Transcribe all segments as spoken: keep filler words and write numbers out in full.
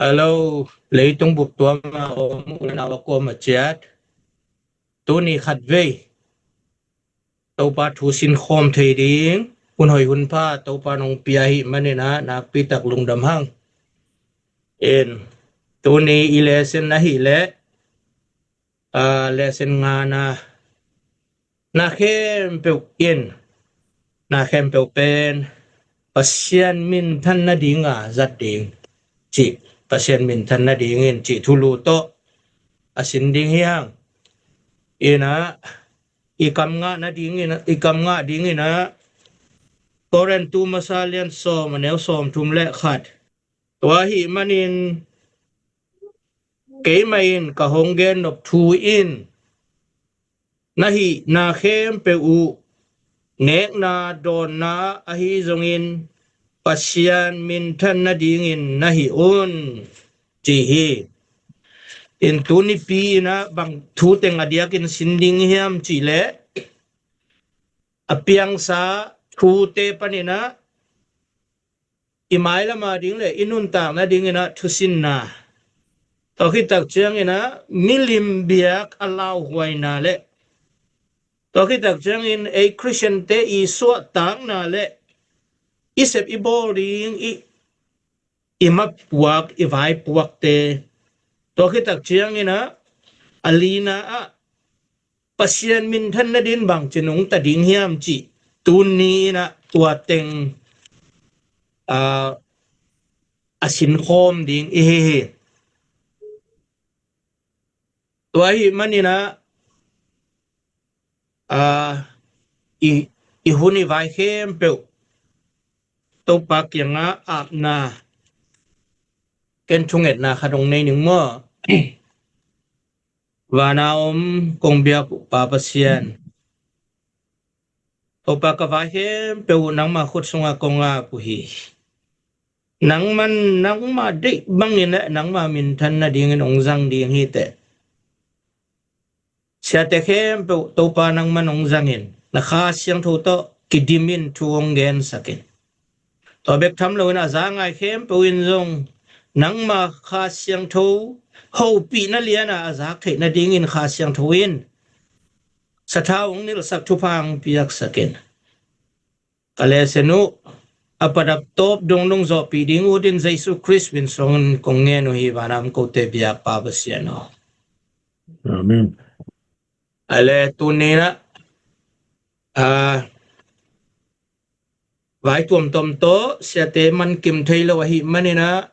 Hello, leitung bup tuam a om u le nau a kuamah ciat. Tuni khatvei Topa thu sinkhawm thei ding hun hoih hun pha Topa nong pia ahih manin ah nakpi tak lungdam hang. In, tuni i lesson ahih leh, aa, lesson ngana, na khempeuh in, na khempeuh pen Pasian minthan nadinga zat ding cih, Pasian minthan nadingin cih thulu tawh a sin ding hi hang. In ah, i kam ngah nadingin, i kam ngah dingin ah, Korintu masa lian sawm, a neu sawmthum le khat. Tua ahih manin keimah in ka hong gen nop thu in, na hihna khempeuh uh, nekna, dawnna ahi zongin Pasian minthan nadingin na hih un, ci hi. In, tunipi in ah bang thu teng a diakin sin ding hiam cih leh, a piangsa thute panin ah i mailam a ding le i nuntak nadingin ah thusinna, tua khit tak ciangin ah milim biak a lauhuaina le, tua khit tak ciangin ei Khristiante i suahtakna le i sep i bawl ding i, i mapuak, i vaipuakte, tua khit tak ciangin ah a lina ah Pasian minthan nadin bangci nungta ding hiam cih tuni in ah tua teng, aa, a sinkhawm ding i hi hi. Tua ahih manin ah, aa, i, i hun i vai khempeuh Topa kiangah apna, ken thungetna khat hong nei ning maw? Vana om kong biak uh Pa Pasian, Topa, ka vai khempeuh uh nangma khut sungah kong ap uh hi. Nangman nangma deih bangin le nangma minthan nadingin hong zang ding hi teh. Siate khempeuh Topa nangman hong zangin, na Kha Siangtho tawh kidimin thu hong gensakin. Tua bek tham loin a za ngai khempeuh in zong nangma Kha Siangtho hopihna liana a zak theih nadingin Kha Siangtho in sathau hong nilhsak, thupha hong piaksakin. Ka lesson uh a padap tawp dong nong zawhpih ding uh din Jesu Khrist min suangin kong ngen uh hi, vana om kote biak Pa Pasian aw. Amen. A le tuni in ah, aa, vai tuamtuam tawh siate man kim thei lo ahih manin ah,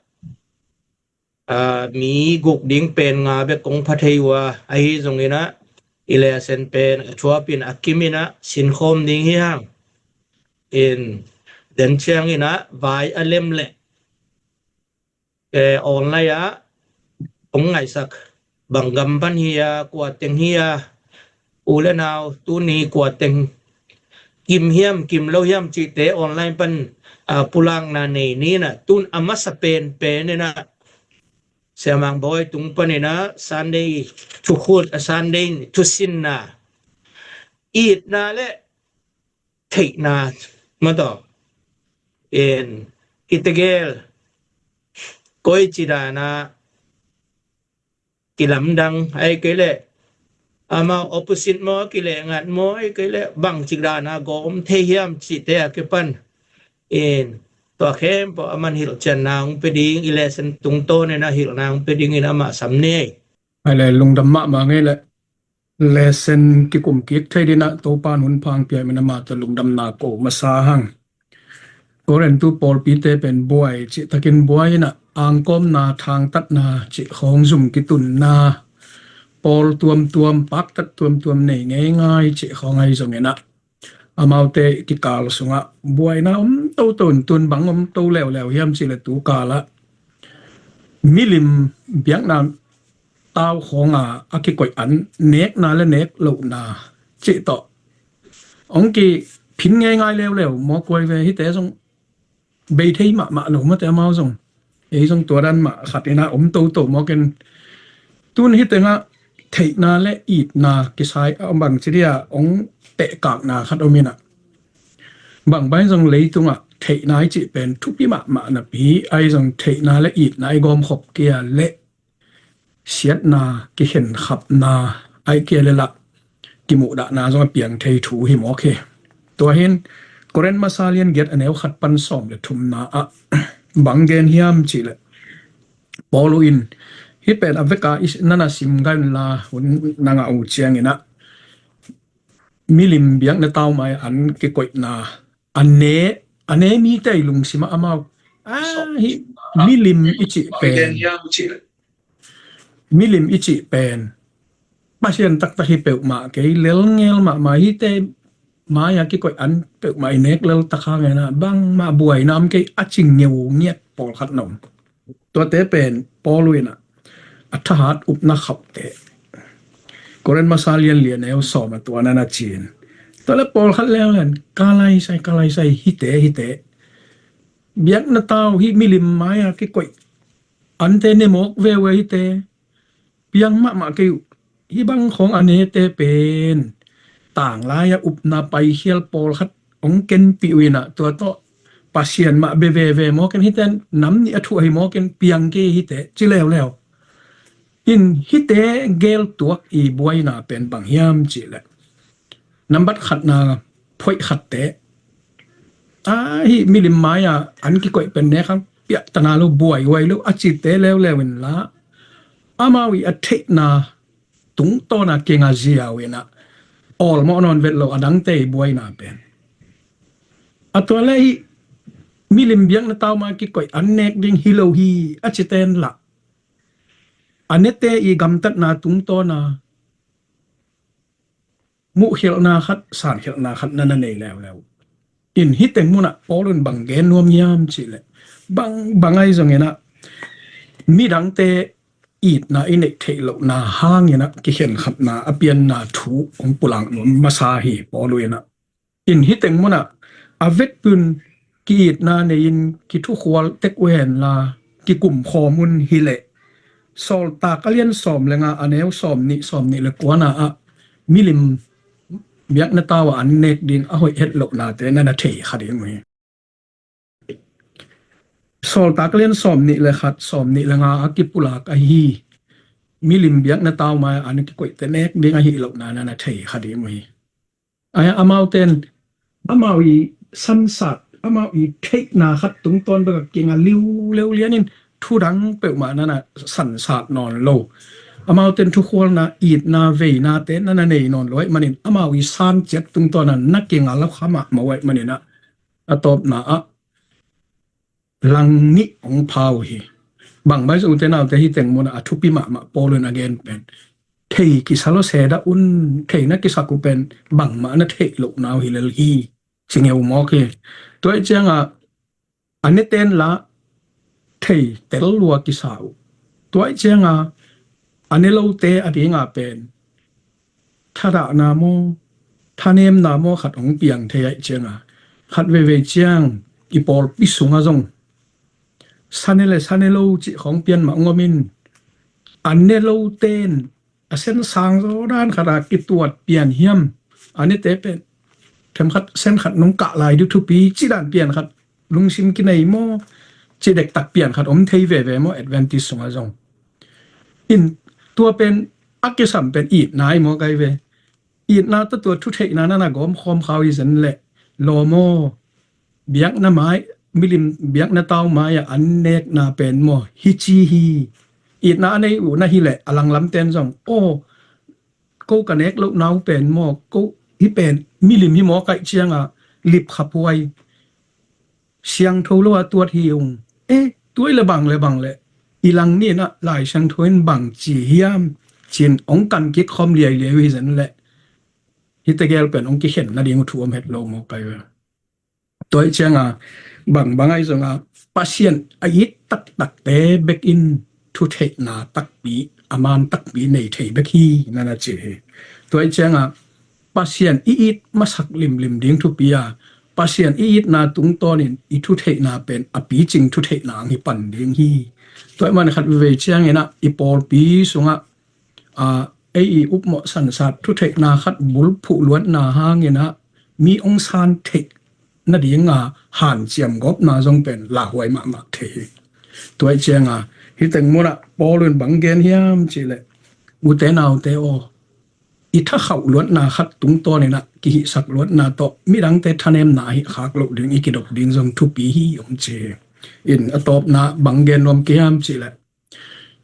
aa, mi guk ding pen nga bek kong pha thei uh a, ahi zongin ah i lesson pen a thuapin a kimin ah sinkhawm ding hi hang. In, den ciangin ah vai a lem le, eh, online ah hong ngaihsak, bang gam pan hi a, kua teng hi a, u le nau tuni kua teng kim hiam, kim lo hiam cihte online pan, ah, pulakna nei ni in ah, tun a masa penpen in ah Sia Mang Bawi tung panin ah Sunday thukhun, ah, Sunday thusinna, itna le theihna mataw, in, i tegel koici dana kilamdang, ahih kei leh amau opposite maw, kileh ngat maw, ahih kei leh bangci dana gawm thei hiam cihte a kipan in, tua khempeuh aman hilhcianna hong pia ding, i lesson tungtawn in ah hilhna hong pia dingin amah sam ni. Ai le, lungdam mahmah ngei le, lesson kikum kik thei dingin ah Topa in hun pha hong pia ahih manin amah tawh lungdamna ko masa hang. Korintu pawlpite pen buai cih takin buai in ah, angkawmna, thangtatna cih khawng, zum kitunna, pawl tuamtuam, paktat tuamtuam nei ngeingai cih khawng ahi zongin ah, amaute kikal sungah buaina om toto in, tun bang om to leuleu hiam cih leh tu kal ah milim biakna tau khawng a, a kikoih an, nekna le nek lohna cih tawh hong kiphin ngeingai leuleu mawk uh hi ve. Hihte zong bei thei mahmah lo mate, amau zong, ei zong tua dan mah khat in ah om toto mawk in, tun hih tengah theihna le itna kisai a om, bangci dia hong tehkakna khat om in ah, bang bang zong leitungah theihna i cih pen thupi mahmah napi, ahi zong theihna le itna i gawmkhop kei a leh siatna, kikhenkhapna, ahi kei a leh lah kimuhdahna zong a piang thei thu hi mawk hi. Tua hin Korin masa lian giat a neu khat pan sawm le thumna ah bang gen hiam cih leh Paul in hih pen a veka i nana sim gai un la, hun na ngah uh ciangin ah milim biakna tau mai-ah an kikoihna, a ne, a ne mite i lungsim ah amau, ah, hih milim i cih pen, milim i cih pen Pasian taktak hi peuhmah kei, lelngel mahmah, hihte mai-ah kikoih an peuhmah i nek lel tak hangin ah bangmah buaina om kei a ci ngeu ngiat pawlkhat na om. Tuate pen Paul in ah a thahat upna khauhte, Korin masa lian li a neu sawm ah tua nana ci-in, tua leh pawlkhat leuleu in ka laisai, ka laisai, hihte, hihte biakna tau, hih milim mai-ah kikoih ante ne mawk veve, hihte piang mahmah kei uh. Hih bang khawng a nete pen tanglai-ah upna paikhial pawlkhat hong kenpih uh in ah tua tawh Pasian mah bia veve mawk in, hihte nam nih a thuh ahi mawk in piang kei hihte ci leuleu in, hihte geltuak i buaina pen bang hiam cih leh nambat khatna phoih khatte, ah, hih milim mai-ah an kikoih pen nek hang piahtana lo, buaihuai lo a cite leuleu in la, amau i a theihna tungtawn a kinga ziau in ah awlmawh nawn vet lo a dangte i buaina pen. A tua leh hih milim biakna tau mai-ah kikoih an nek ding hi lo hi a cite in lah a nete i gamtatna tungtawn a muhkhialhna khat, sankhialhna khat nana nei leuleu. In hih teng munah Paul in bang gen nuam hiam cih leh, bang, bang ahi zongin ah midangte itna i neih theih lohna hangin ah kikhenkhapna a pianna thu hong pulak nuam masa hi Paul in ah. In hih teng munah a vekpi-un ki-itna nei-in kithukhual tek uh hen la, kikumkhawm un hi leh, Sawltak a lian sawm le nga a neu sawm nih, sawm nih le kuana ah milim biakna tau ah an nek ding a hoih het lohnate nana thei kha ding uh hi. Sawltak a lian sawm nih le khat, sawm nih le nga a kipulak ahi milim biakna tau mai-ah an kikoihte nek ding ahi lohna nana thei kha ding uh hi. Ai, amaute in amau i sansat, amau i theihna khat tungtawn bek a kinga liuleu lianin thu dang peuhmah nana sansat nawn lo. Amaute in thukhualna, itna, veinate nana nei nawn lo ahih manin amau i san ciat tungtawn a na kinga lo kha mahmah uh ahih manin ah, a tawpna ah lang nih hong pha uh hi. Bang mai zong ute naute, hih teng munah a thupi mahmah Paul in a gen pen, thei kisa lo se dah un, thei na kisak uh pen bangmah na theih lohna uh hi lel hi, ci ngeu mawk hi. Tua ahih ciangah a nete in lah thei tel lua kisa uh. Tua ahih ciangah a ne lote a dingah pen thadahna maw, thanemna maw khat hong piang thei ahih ciangah, khat veivei ciang i pawlpi sungah zong sa ne le sa ne lo cih khawng pian mah hong om in, a ne lote in a sen sang zaw dan khat a kituat pian hiam, a nete pen themkhat sen khat nong kah lai ding thupi cih dan pian khat, lungsim kinei maw, cih dektak pian khat om thei veve maw, Adventist sungah zong. In tua pen a kisam pen itna hi maw kai ve. Itna tawh tua thutheihna nana gawmkhawm kha uh hi zen leh, lawm aw, biakna mai, milim biakna tau mai-ah an nekna pen maw, hi ci hi. Itna a nei uh na hi leh a langlamte in zong, aw, ko ka nek lohna uh pen maw, ko hih pen milim hi maw, kaih ciangah lipkhaphuai, siangtho lo a tuat hi ung. Eh, tua i le bang le bang le i lang nih in ah Lai Siangtho in bang ci hiam, ci-in hong kan kik khawm liailiai uh hi zen leh, hih tegel pen hong kikhen nading uh thu om het lo maw kai ve. Tua ahih ciangah bangbang ahi zongah Pasian a it taktakte bek in thutheihna takpi, a man takpi nei thei bek hi, nana ci hi. Tua ahih ciangah Pasian i it masak limlim ding thupi a, Pasian i itna tungtawnin i thutheihna pen a picing thutheihna ang hi pan ding hi. Tua ahih man khat veivei ciangin ah i pawlpi sungah, a, ei i upmawh sansat thutheihna khat bulphuh luatna hangin ah mi hong san theih nadinga hanciam gawpna zong pen lauhuai mahmah thei hi. Tua ih cianga hih teng munah Paul in bang gen hiam cihleh, ute naute aw, i thakhauh luatna khat tungtawninah kihihsak luatna tawh midangte thanemna ahih khak loh ding i kidop ding zong thupi hi hong ci hi. In a tawpna bang gen nuam ka hiam cihleh,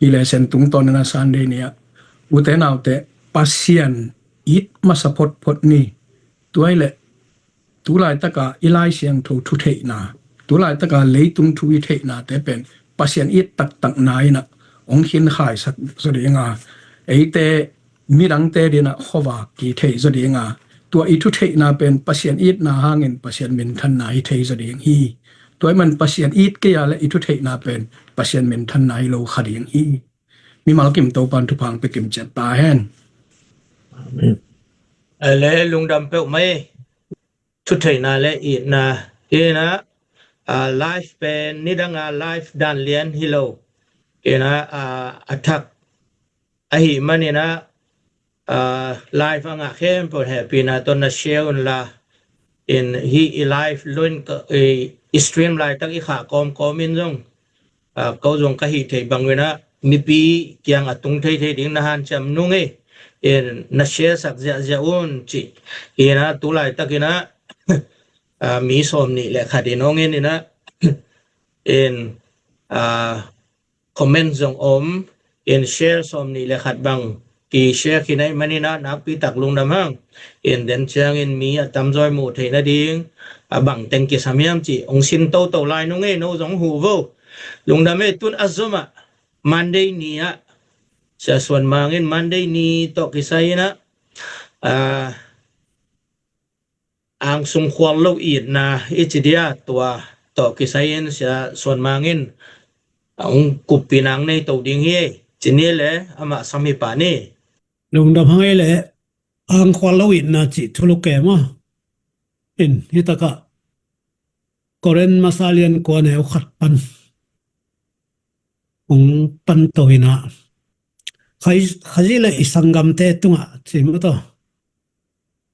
i lesen tungtawninah Sunday ni-ah, ute naute, Pasian it masa photphot ni. Tua hileh tulaitaka i Lai Siangtho thu theihna, tulaitaka leitung thu i theihnate pen Pasian it taktakna inah hong khinkhaisak zaw dinga, eite midangte dinah khuavak ki thei zaw dinga, tua i thu theihna pen Pasian itna hangin Pasian minthanna hi thei zaw ding hi. Tua ih man Pasian it kei a le i thu theihna pen Pasian minthanna hi lo kha ding hi. Mimal kim Topan thupha hong pia kim ciat ta hen. Amen. Ale lungdam peuhmah e. Thutheihna le itna. Kei inah, ah, live pen nidanga live dan lian hi lo. Kei inah, ah, a thak ahih maninah, ah, live a ngah khempeuh hehpihna tawh na share unla. In hih i live lun ka, i, i stream laitak i khah kawmkawm in zong, ah, ko zong ka hih theih banginah mipi kiang a tung theithei ding na hanciam nung e. In na share sak ziahziah un cih. Inah tulaitakinah, ah, mi sawm nih le khat in hong en inah, in, ah, comment zong om, in share sawm nih le khat bang ki share khin ahih maninah nakpi tak lungdam hang. In den ciangin mi a tamzaw i muh theih nading a bang teng kisam hiam cih hong sin toto lai nung e, no zong huh vo. Lungdam e. Tun a zomah Monday ni-ah Sia Suan Mang in Monday ni tawh kisai inah, ah, angsung khual lo itna i ci dia, tua tawh kisai in Sia Suan Mang in hong kuppih nang nei to ding hi. Ci ni le amah sam hi pah ni. Lungdam hang ei le, angkhual lo itna cih thulu kem a. In hitakah Korin masa lian kua neu khat pan hong pan to inah, Khazih le i sanggamte tungah ci mah tawh,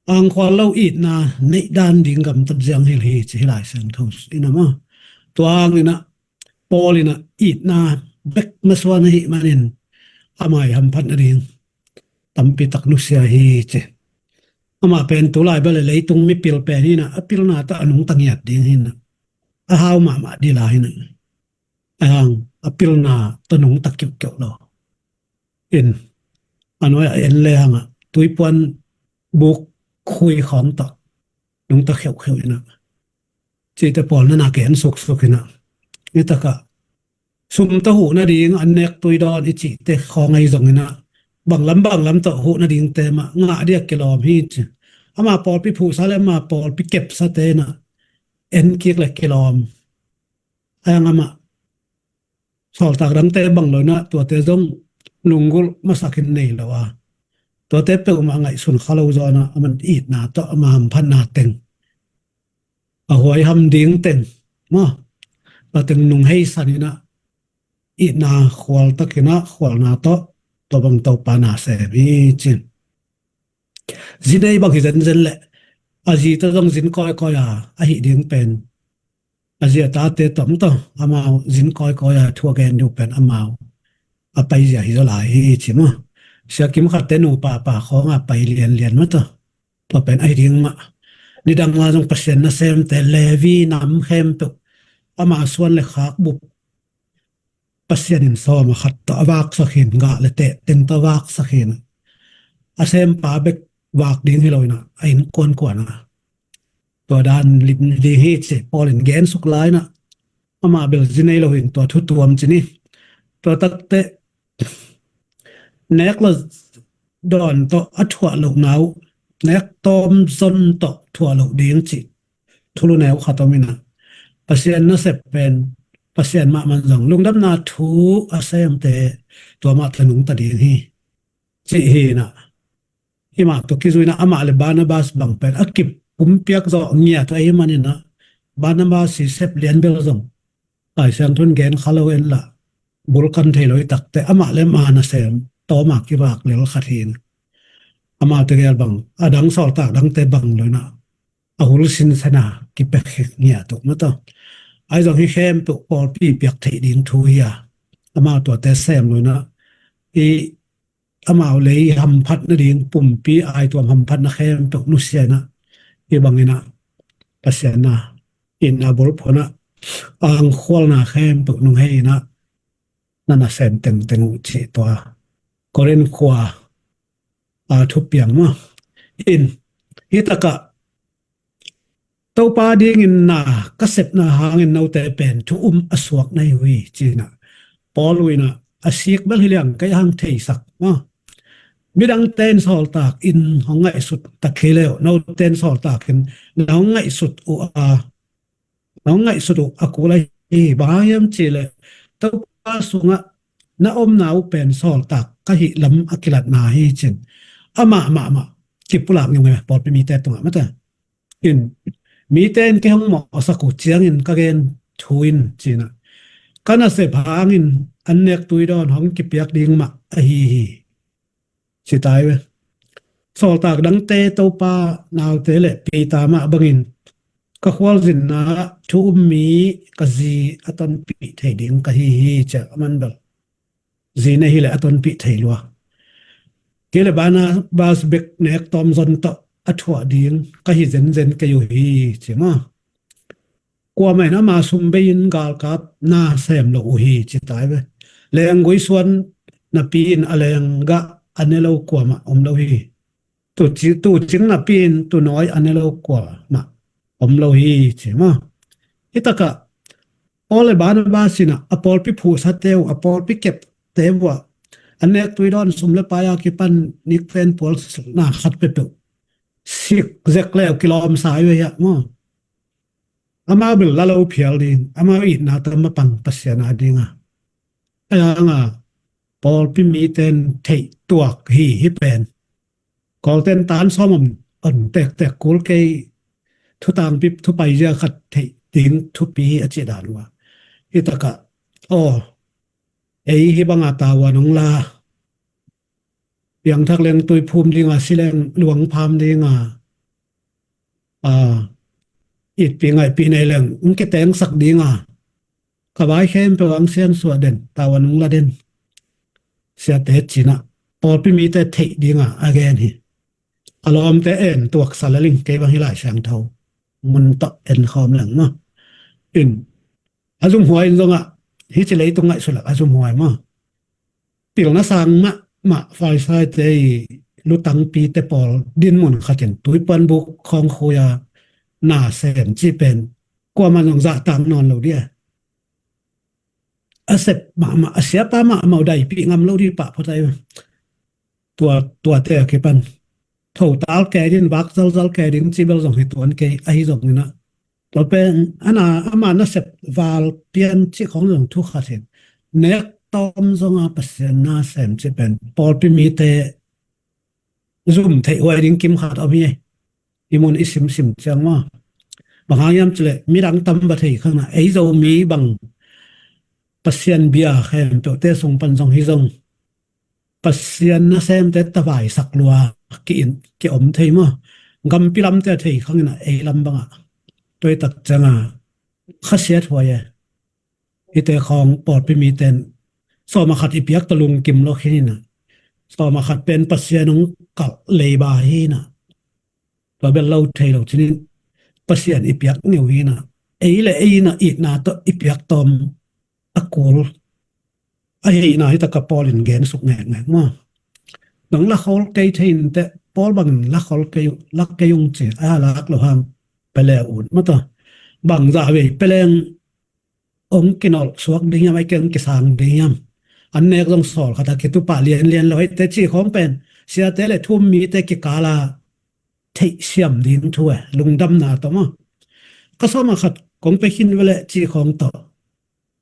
angkhual lo itna neih dan ding gamtat ziang hi hi ci hi Lai Siangtho inah maw. Tua hanginah Paul inah itna bek masuan ahih manin amah i hamphat nading tampi tak nusia hi ci. Amah pen tulai bale leitung mipil pen hinah, a pilna tawh a nungta ngiat ding hinah, a hau mahmah dila hinah, a hang a pilna tawh nungta kiuhkiuh lo. In a nuai a en le hangah tuipuan buk khui khawng tawh nungta kheuhkheuh inah, cihte pawl na na ke en suksuk inah, hitakah sum tawh huh nading an nek tui dawn i cihte khawng ahi zonginah, banglam banglam tawh huh nadingte mah ngah dia kilawm hi ci. Ama pawlpi phuhsa le ama pawlpi kepsate inah en kik le kilawm. Ayang amah sawltak dangte bang lo inah tuate zong lunggulh masak in nei lo a, tuate peuhmah ngaihsun kha lo zaw inah, aman itna tawh ama hamphatna teng, a huaiham ding teng maw, tua teng nung heisan inah, itna khualtak inah khualna tawh tua bang Topa na sem hi cin. Zi nei bang hi zenzen leh a zi tawh zong zin kawikawi a, ahih ding pen a zi a tate tawh tawh amau zin kawikawi a, thu a gen ding pen amau a paizia hi zaw lai hi ci maw. Sia Kim Khatte nupa pa khawng a pai lianlian mah tawh, tua pen ahi ding mah. Nidang a zong Pasian nasemte Levi nam khempeuh ama suan le khak bup Pasian in sawm a khat tawh a vaksak hin, gah le teh teng tawh a vaksak hin, a sempa bek vak ding hi lo inah, a innkuan kuan a, tua dan lim ding hi ci Paul in gen suk lai inah, amah bel zi nei lo hin tua thu tuam ci ni. Tua takteh nek lo dawn tawh a thuah lohna uh, nek tawm zon tawh thuah loh ding cih thulu neu khat om inah, Pasian nasep pen Pasian mahmah zong lungdamna thu a semte tua mah tawh nungta ding hi cih hi inah. Himah tawh kizui inah amah le Barnabas bang pen a kipumpiak zawh ngiat uh ahih maninah, Barnabas i sep lian bel zong Lai Siangtho in gen kha lo en lah, bulkan thei lo i takteh amah le ama nasem tawm a kivak lel khat hi inah, amau tegel bang a dang sawltak dangte bang lo inah a hul sinsen a, kipia khek ngiat uh mataw. Ahi zong hih khempeuh pawlpi piak theih ding thu hi a, amau tuate sem lo inah, hih amau lei hamphat nading pumpi aituam hamphatna khempeuh nusia inah, hih bang inah Pasian na, itna bulphuh inah, angkhualna khempeuh nunghei inah na nasem tengteng uh cih tua Korin khua a thupiang maw? In, hih takah Topa dingin na ka sepna hangin note pen thu um a suak na hi uh hi, ci inah Paul uh inah a sik bel hi liang kei hang theisak maw? Midangte in sawltak in hong ngaihsut tak hi leh, note in sawltak in na hong ngaihsut uh a, na hong ngaihsut uh a kul ahi hi. Bang hang hiam cih leh Topa sungah na omna uh pen sawltak ka hih lam a kilatna hi, ci-in amah mahmah kipulak ngiungeu, pawlpi mite tungah mataw. In, mite in kei hong mawhsak uh ciangin ka gen thu in, ci inah, ka nasep hangin an nek tui dawn hong kipiak ding mah ahi hi, ci ta hi ve. Sawltak dangte Topa naute le Peter mah bangin ka khualzinna ah thu um mi ka zi a tonpih thei ding ka hi hi, ci a, aman bel zi nei hi leh a tonpih thei lua. Kei le Barnabas bek nek tawm zon tawh a thuah ding ka hi zenzen kei uh hi, ci maw? Kuamah in ama sum bei-in galkap na sem lo uh hi, ci ta hi ve. Lenggui suan napi-in a lenggah a ne lo kuamah om lo hi. Tuci-, tuucing napi-in tuunawi a ne lo kuamah om lo hi, ci maw? Hih takah Paul le Barnabas inah a pawlpi phuhsate uh, a pawlpi kepte uh ah an nek tui dawn sum le pai a kipan nikten pualna khat peuhpeuh sik zek le uh kilawmsa uh hi a maw? Amau bel la lo phial ding, amau itna tam a pang Pasian a ding a, a yang a pawlpi mite in theih tuak hi, hih pen. Kawlten tan sawm om, om tektek kul kei, thutangpi thupai zia khat theih ding thupi hi a cih dan uh a. Hih takah, aw, ei hih banga tavuan hong la, piangthak leng tui phum ding a, si leng luang pham ding a, a, itpih ngaihpih nei leng hong kitengsak ding a, ka vai khempeuh ang siansuah den, tavuan hong la den, siate, ci inah pawlpi mite theih ding a a gen hi. A lawmte en tuaksa le ling, kei bang hih Lai Siangtho mun tawh en khawm leng maw? In, a zumhuai in zongah, hih ci leitung ngaihsut lak a zumhuai maw? Pilna sang mahmah Farisaite i lutangpite pawl dinmun khat in tuipuan buk khawng khui a na sem cih pen kuamah zong zahtak nawn lo ding a, a sep mahmah, a siapa mahmah uh daipih ngam lo ding pah phot ai. Tua, tuate a kipan thotal ke ding, vak zalzal ke ding cih bel zong hi tuan kei, ahi zong inah, tua pen a na, ama nasep val pian cih khawng zong thu khat hi. Nek tawm zonga Pasian na sem cih pen pawlpi mite zum theih huai ding kim khat om hi. I mun i simsim ciang maw? Bang hang hiam cih leh midang tam va thei khang inah, ei Zomi bang Pasian bia khempeuhte sung pan zong hi zong Pasian nasemte tavaisak lua ki-in, ki-om thei maw? Gampi lamte a thei khang inah, ei lam bangah tua i tak cianga khasiat huai e. Hihte khawng pawlpi mite in sawm a khat i piak tawh lungkim lo khin inah, sawm a khat pen Pasian hong kalh leiba hi inah, tua bel lo thei lo cinin Pasian i piak ngeu hi inah, ei le ei inah itna tawh i piak tawm a kul ahihna hih takah Paul in gensuk ngekngek maw? Nong lakhol kei thei inteh, Paul bangin lakhol kei uh, lak kei ung ci a, lak lo hang pia le uh maw, tua bangzah vei pia leng hong kinolh suak ding hiam, ahih kei leh hong kisang ding hiam? An nek zong sawl khat a kitupa lianlian lo hi teh cih khawng pen siate le thu um mite kikala theihsiam ding thu e, lungdamna tawh maw? Ka sawm a khat kong pia khin ve leh cih khawng tawh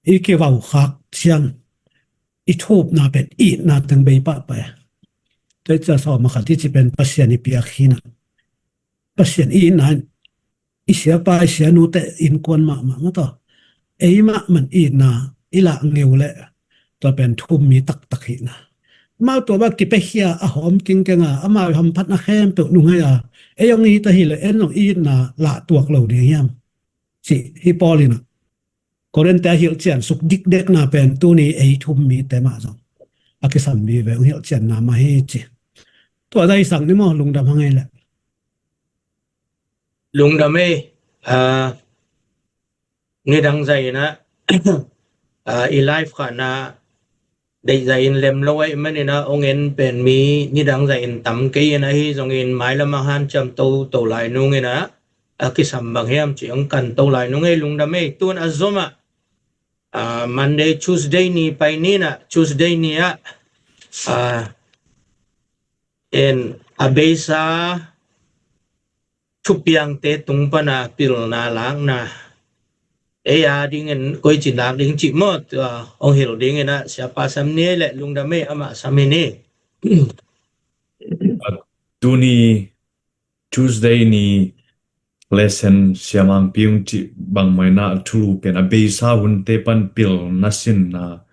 i kivaukhak ciang i thu upna pen itna teng bei pahpah e. Tua hi ciang sawm a khat hi cih pen Pasian i piak hi inah, Pasian i itna in i siapa i sianute innkuan mahmah maw, tua ei mahmah in itna i lah ngeu leh tua pen thu um mi taktak hi inah, amau tua bang kipiakhia a hawm kingkeng a, amau i hamphatna khempeuh nunghei a, ei hong it ahih leh en zong i itna lah tuak lo ding hiam? Ci hi Paul in ah. Korin te a hilhcian suk dikdekna pen tuni ei thum mite mah zong a kisam vive hong hilhcianna mah hi ci. Tua zaisak ni maw, lungdam hang ei leh. Lungdam ei. Ah, nidang zai in ah, ah, i live khahna deih zai in lem lo ahih manin ah hong en pen mi nidang zai in tam kei in, ahi zongin mailam ah hanciam toto lai nung in ah a kisam bang hiam ci hong kan to lai nung ei. Lungdam ei. Tun a zom ah, ah, Monday, Tuesday ni pai ni in ah, Tuesday ni ah, ah, en a beisa thupiangte tung pana pilna lakna ei a dingin koici lak ding cih maw, tua hong hilh dingin ah Siapa sam ni ei leh. Lungdam ei, amah sam hi ni. Tuni Tuesday ni lesson Sia Mang Piung cih bangmah in ah thulu pen a beisa hunte pan pilna sinna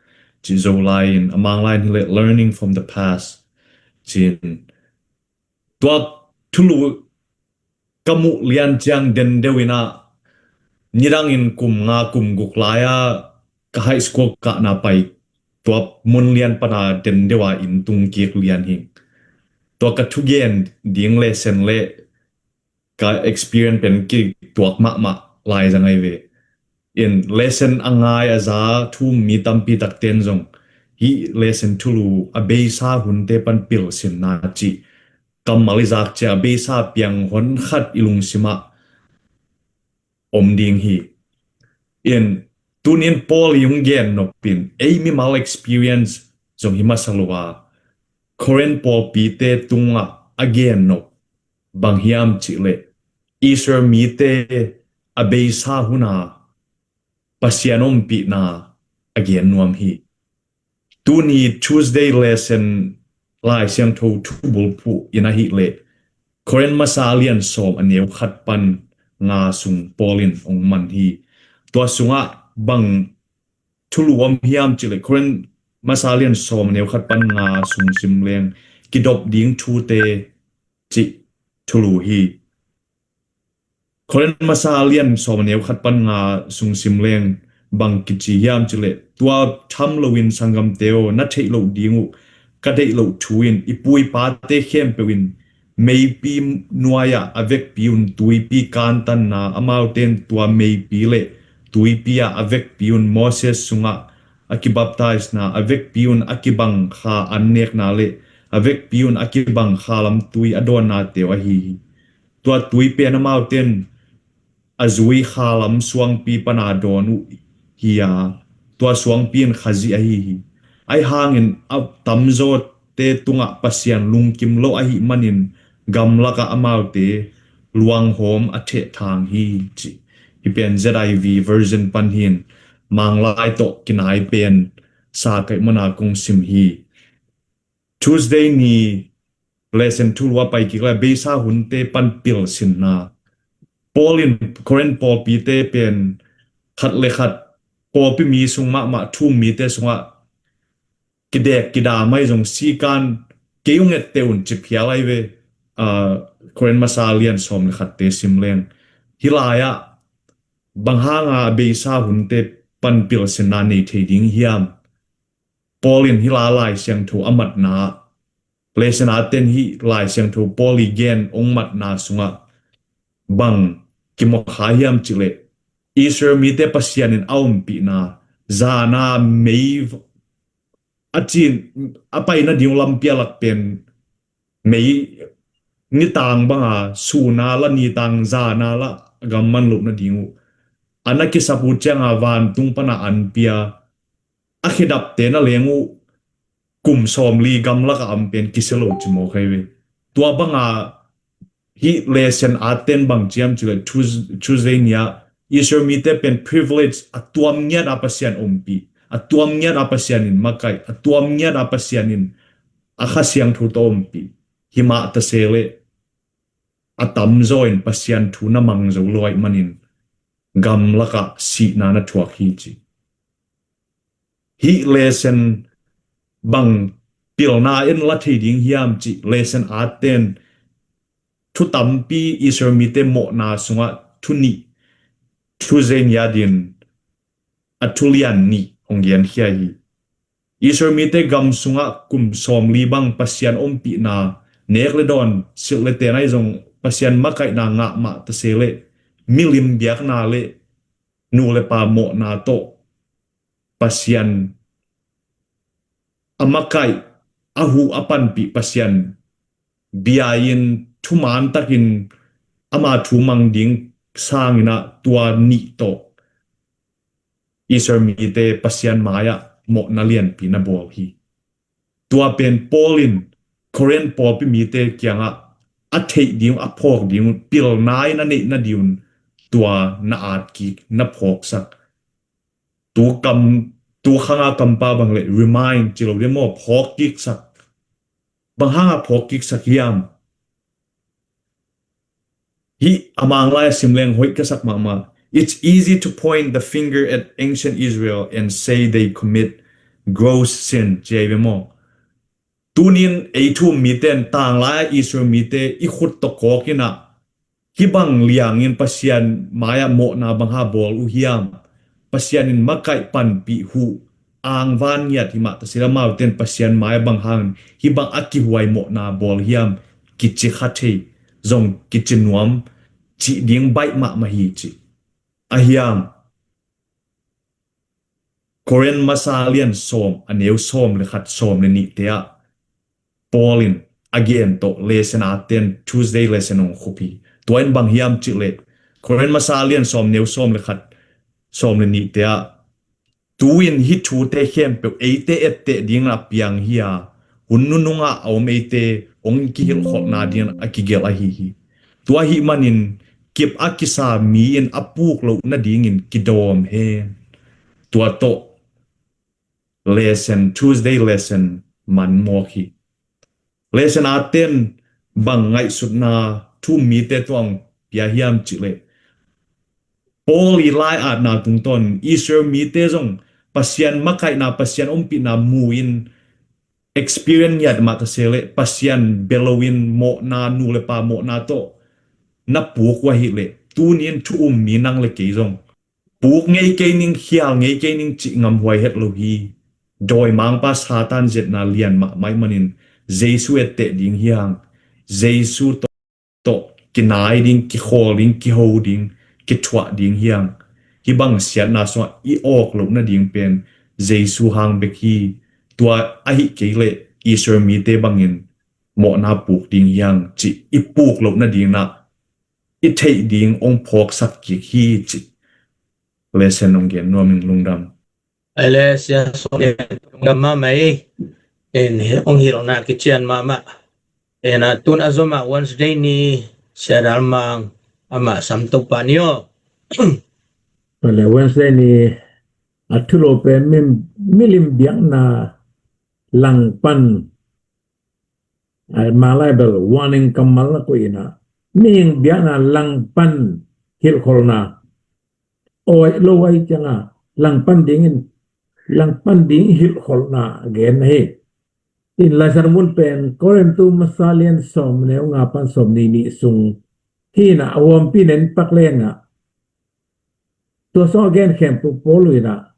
cih Zolai in, a Manglai in hi leh learning from the past ci-in, tua thulu ka muh lian ciang den deuh in ah, nidangin kum nga kum guk lai-a ka high school kahna pai tua mun lian pana den deuh a inn tung kik lian hi. Tua ka thugen ding lesson leh ka experience pen kituak mahmah lai zang ahi ve. In lesson a ngai a za thu-um mi tampi takten zong hih lesson thulu a beisa hunte pan pilsinna cih kammal i zak ciang a beisa piang hon khat i lungsimah om ding hi. In tunin Paul i hong gen nopin ei mimal experience zong hi masa lo a, Korin pawlpite tungah a gen nop bang hiam cih leh Israel mite a beisa huna Pasian ompihna a gen nuam hi. Tuni Tuesday lesson Lai Siangtho thubulphuh in ahih leh Korin masa lian sawm a neu khat pan nga sung Paul in hong man hi. Tua sungah bang thulu om hiam cih leh Korin masa lian sawm a neu khat pan nga sung sim leng kidop ding thute cih thulu hi. Korin masa lian sawm a neu khat pan nga sung sim leng bang kici hiam cih leh, tua tham loin sanggamte aw, na theih loh ding uh ka deih loh thu in, i pu i pate khempeuh in meipi nuai-ah a vekpi un tuipi kantanna, amaute in tua meipi le tuipi ah a vekpi un Moses sungah a kibaptaisna, a vekpi un a kibang kha an nekna le a vekpi un a kibang kha lam tui a dawnnate uh ahi hi. Tua tui pen amaute in a zui kha lam suangpi pana dawn uh hi a, tua suangpi in Khazih ahi hi. Ahi hangin a tamzawte tungah Pasian lungkim lo ahih manin gamlakah amaute luanghawm a thehthang hi, ci. Hih pen Z I V version pan hin, Manglai tawh kinai pen sa kaih mana kong sim hi. Tuesday ni lesson thulu a pai kik leh beisa hunte pan pilsinna. Paul in Korin pawlpite pen khat le khat pawlpi mi sung mahmah thu-um mite sungah kidek kidam ahi zong sikan kei uh ngette un ci phial ahi ve. Aa, Korin masa lian sawm le khatte sim leng hih lai-ah bang hanga a beisa hunte pan pilsinna nei thei ding hiam? Paul in hih lai Lai Siangtho a matna, lesson a ten hih Lai Siangtho Paul i gen hong matna sungah bang kimu kha hiam cih leh, Israel mite Pasian in a ompihna, zana mei a cin a paina ding uh lampi a lak pen mei, nitang banga suna la nitang zana la gamman loh nading uh a na kisap uh cianga vantung pana an pia a khedapte na leng uh kum sawmli gamlaka am pen kisia lo ci mawk ahi ve. Tua banga hih lesson a ten bang ci hiam cih leh Tues-, Tuesday ni-ah Israel mite pen privilege a tuam ngiat a Pasian ompih, a tuam ngiat a Pasian in makaih, a tuam ngiat a Pasian in a Kha Siangtho tawh ompih. Himah tase leh a tamzaw in Pasian thu na mang zo lo ahih manin gamlakah sihna na thuak hi ci. Hih lesson bang pilna en la thei ding hiam cih lesson a ten thu tampi Israel mite mawhna sungah thu nih Tuesday ni-a din a thulian nih hong genkhia hi. Israel mite gam sungah kum sawmli bang Pasian ompihna nek le dawn silh le ten ahi zong Pasian makaihna ngah mah ta se le milim biakna le nu le pa mawhna tawh Pasian a makaih a huh a panpih Pasian bia-in thuman takin ama thu mang ding sangin ah tua nih tawh Israel mite Pasian mai-ah mawhna lianpi na bawl hi. Tua pen Paul in Korin pawlpi mite kiangah a theih ding, a phawk ding, pilna in a neih na ding un tua na at kik, na phawksak. Tu kam, tu khanga kampa bang le remind ci lo ding maw, phawk kiksak. Bang hanga phawk kiksak hiam? Hih a Mang lai a sim leng hoih ka sak mahmah. It's easy to point the finger at ancient Israel and say they commit gross sin, ci ahi ve maw. Tunin ei thu um mite in tanglai a Israel mite i khut tawh kawk in ah hih bang liangin Pasian mai-ah mawhna bang ha bawl uh hiam? Pasian in makaih panpih huh angvan ngiat hi mah ta se le amaute in Pasian mai-ah bang hangin hih bang a kihuai mawhna bawl hiam? Kici kha thei, zong kici nuam cih ding baih mahmah hi cih. A hiam? Korin masa lian sawm a neu sawm le khat, sawm le nihte ah Paul in a gen tawh lesson a ten Tuesday lesson hong khup hi. Tua in bang hiam cih leh Korin masa lian sawm neu sawm le khat, sawm le nihte ah tu-in hih thute khempeuh eite etteh dingin a piang hi a, hun nunungah a om eite hong kihilhkholhna dingin a kigelh ahi hi. Tua ahih manin kip a kisa mi in a puk loh nadingin kidawm hen. Tua tawh lesson, Tuesday lesson man mawk hi. Lesson a ten bang ngaihsutna thu um mite tawh hong pia hiam cih leh Paul i lai atna tungtawn Israel mite zong Pasian makaihna, Pasian ompihna mu-in experience ngiat mah ta se le Pasian bia loin mawhna, nu le pa mawhna tawh na puk uh ahih leh tunin thu um mi nang le kei zong puk ngei kei ning, khial ngei kei ning cih ngamhuai het lo hi. Dawimangpa Satan zetna lian mahmah ahih manin Jesu etteh ding hi hang, Jesu tawh tawh kinai ding, kikhawl ding, kiho ding, kithuah ding hi hang. Hih bang siatna sungah i awk loh nading pen Jesu hang bek hi. Tua ahih kei leh Israel mite bangin mawhna puk ding hi hang cih i puk loh nading ah i theih ding hong phawksak kik hi cih lesson hong gen nuam ing. Lungdam. Ai le Sia Sawm, lungdam mahmah ei. En, hong hilhna kician mahmah. En, a tun a zom ah Wednesday ni Sia Dal Mang amah sam to pa ni aw. Ai le Wednesday ni a thulo pen mi, milim biakna langpan, ai, Manglai bel warning kammal na koih in ah mihing biakna langpan hilhkholhna awi lo ahi ciangin langpan dingin, langpan ding hilhkholhna a gen na hi. In Lai Siangtho mun pen Korintu masa lian sawm neu nga pan sawm nih nih sung hi in ah a huampi nen pak leng ah tua sawng a gen khempeuh Paul in ah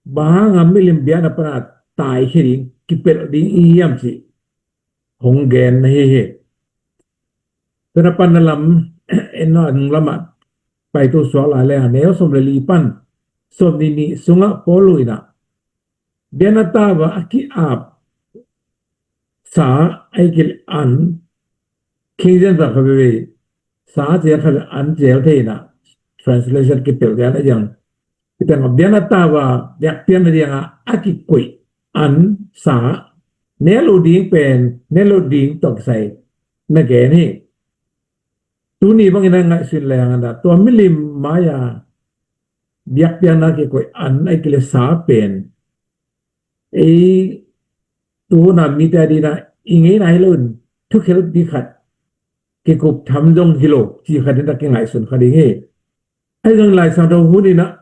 bang hanga milim biakna pana taikhia ding, kipelh ding i hiam cih hong gen na hi hi. Tua na panna lam en a nung lamah paitu suak lai leng a neu sawm le li pan sawm nih nih sungah Paul in ah biakna tau a a ki-ap sa, a i kil an, King James ah kha veve sa zel kha ve an zel thei in ah translation kipelh zel a yang. Kipelh biakna tau a biakpiakna ding a a kikoih an sa, ne lo ding pen ne lo ding tawh kisai na gen hi. Tuni bangin a ngaihsun leng in ah tua milim mai-a biakpiakna kikoih an a i kile sa pen ei tu hun a mite ading a i ngeina hi lo in thukhel ding khat, kikup tham zong hi lo cih khat in a kingaihsun kha ding hi. Ahi zongin Lai Siangtho hun in ah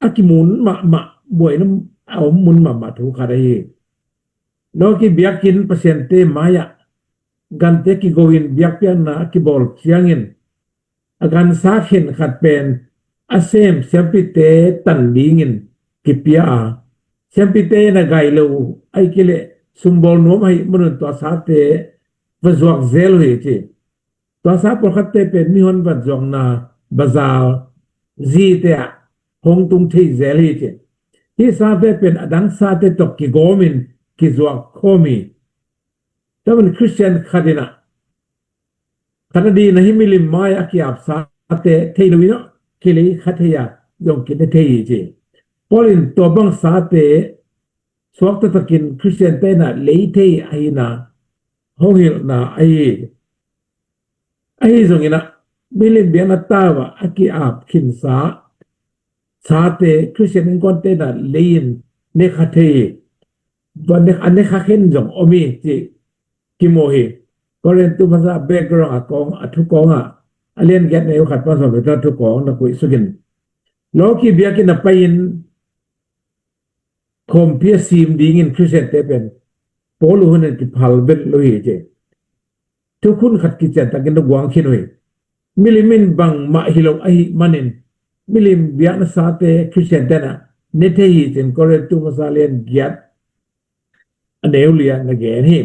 a kimun mahmah, buaina a om mun mahmah thu khat ahi hi. Lawki biakinn pasiante mai-ah gante kigo in biakpiakna a kibawl ciangin a gansa khen khat pen a sem siampite tan dingin kipia a, siampite in a gai lo uh, ahih kei leh sumbawl nuam ahih manun tua sate va zuak zel uh hi ci. Tua sa pawlkhatte pen mihon va zuakna bazar zite ah hong tung thei zel hi ci. Hih sate pen a dang sate tawh kigawmin kizuak khawm hi. Tua man Christian khat in ah, khat a ding in ah hih milim mai a ki-ap sate thei lo in ah, kilei kha thei a zong kine thei hi ci. Paul in tua bang sate suak taktakin Christian te in ah lei thei ahihna hong hilhna ahi hi. Ahi zongin ah milim biakna tau ah a ki-ap khinsa sate Christian innkuante in ah lei-in ne kha thei hi. Tua ne, a ne kha khen zong om hi ci kimu hi. Korin tu masa background a kong, a thukawng ah, a lian giat neu khat pan sawm le thukawng na kuihsukin, lawki biakinn a pai-in khawmpi a sim dingin Christian te pen Paul uh hun in kiphal vet lo hi ci. Thukhun khat kician takin na guang khin uh hi. Milim in bangmah hi lo ahih manin milim biakna sate Christian te in ah ne thei hi ci-in Korin tu masa lian giat a neu li ah na gen hi.